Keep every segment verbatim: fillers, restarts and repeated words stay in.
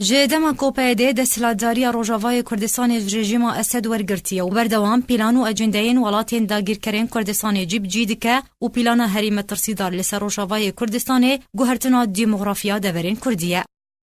Ji dema ku P Y D desthilatdariya Rojavayê Kurdistanê ji rejîma Esed wergirtiye û berdewam pîlan û ecendeyên welatên dagîrkerên Kurdistanê cî bi cî dike û pîlana herî metirsîdar li ser Rojavayê Kurdistanê guhertina demografiya deverên Kurdî ye.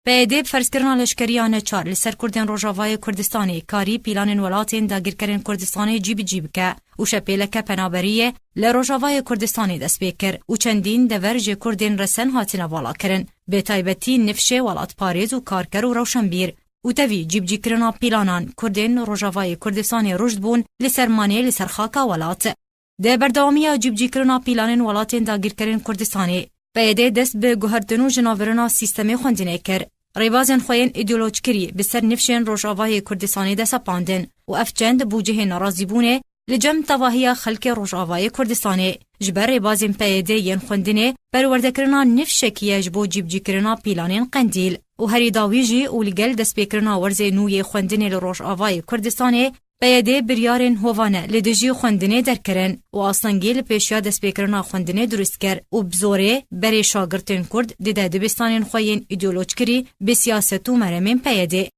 P Y D bi ferzkirina leşkeriya neçar li ser Kurdên Rojavayê Kurdistanê karî pîlanên welatên dagîrkerên Kurdistanê cî bi cî bike û şepêleke penaberiyê li Rojavayê Kurdistanê dest pê kir û çendîn dever ji Kurdên resen hatine valakirin, bi taybetî nifşê welatparêz û karker û rewşenbîr û tevî cîbicîkirina pîlanan Kurdên Rojavayê Kurdistanê rûşt bûn li ser manê li ser xaka welat. Di berdewamiya cîbicîkirina pîlanên welatên dagîrkerên Kurdistanê, P Y D dest bi guhertin û jinavêrina sîstemê xwendinê kir. Rêbazên xwe yên îdeolojkirî bi ser nifşên Rojavayê Kurdistanê de sepandin û ev çend bûcihên nerazîbûnê li cem tevahiya xelkê Rojavayê Kurdistanê ji ber rêbazên P Y D yên xwendinê perwerdekirina nifşekî ye ji bo cîbicîkirina pîlanên Qendîl û herî dawî jî û li gel destpêkirina werzê nû yê xwendinê li Rojavayê Kurdistanê, P Y D biryarên hovane li dijî xwendinê derkirin û astengî li pêşiya destpêkirina xwendinê dirust kir û bi zorê berê şagirtên Kurd dide dibistanên xwe yên îdeolojkirî bi siyaset û meremên P Y D.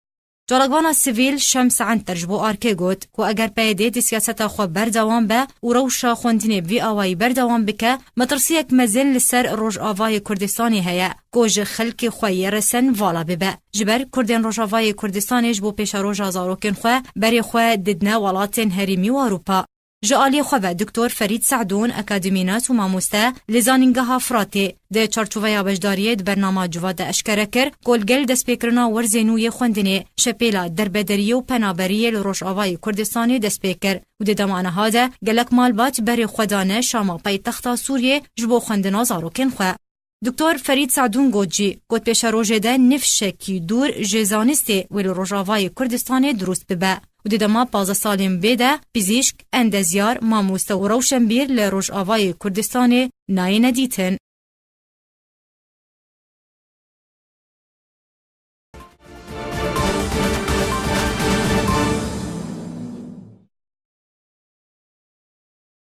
Çalakvana sivîl Şems Enter ji bo Arkê got ku eger P Y D di siyaseta xwe berdewam be û rewşa xwendinê bi vî awayî berdewam bike, metirsiyek mezin li ser Rojavayê Kurdistanê heye ku ji xelkê xwe yê resen vala bibe. Ji ber Kurdên Rojavayê Kurdistanê ji bo pêşeroja zarokên xwe berê xwe didine welatên herêmî û Ewropa. Ji aliyê xwe ve Doktor Ferîd Se'dûn, akademînas û mamoste li Zanîngeha Firatê, di çarçoveya beşdariyê di bernama Civat de eşkere kir ku li gel destpêkirina werzê nû yê xwendinê, şepêla derbederiyê û penaberiyê li Rojavayê Kurdistanê dest pê kir û di dema niha de gelek malbat berê xwe dane Şama paytexta Sûriyê ji bo xwendina zarokên xwe. Doktor Ferîd Se'dûn got jî, got pêşerojê de nifşekî dûr ji zanistê wê li Rojavayê Kurdistanê dirust bibe û di dema pazdeh salên bê de pizîşk, endezyar, mamoste û rewşenbîr li Rojavayê Kurdistanê nayêne dîtin.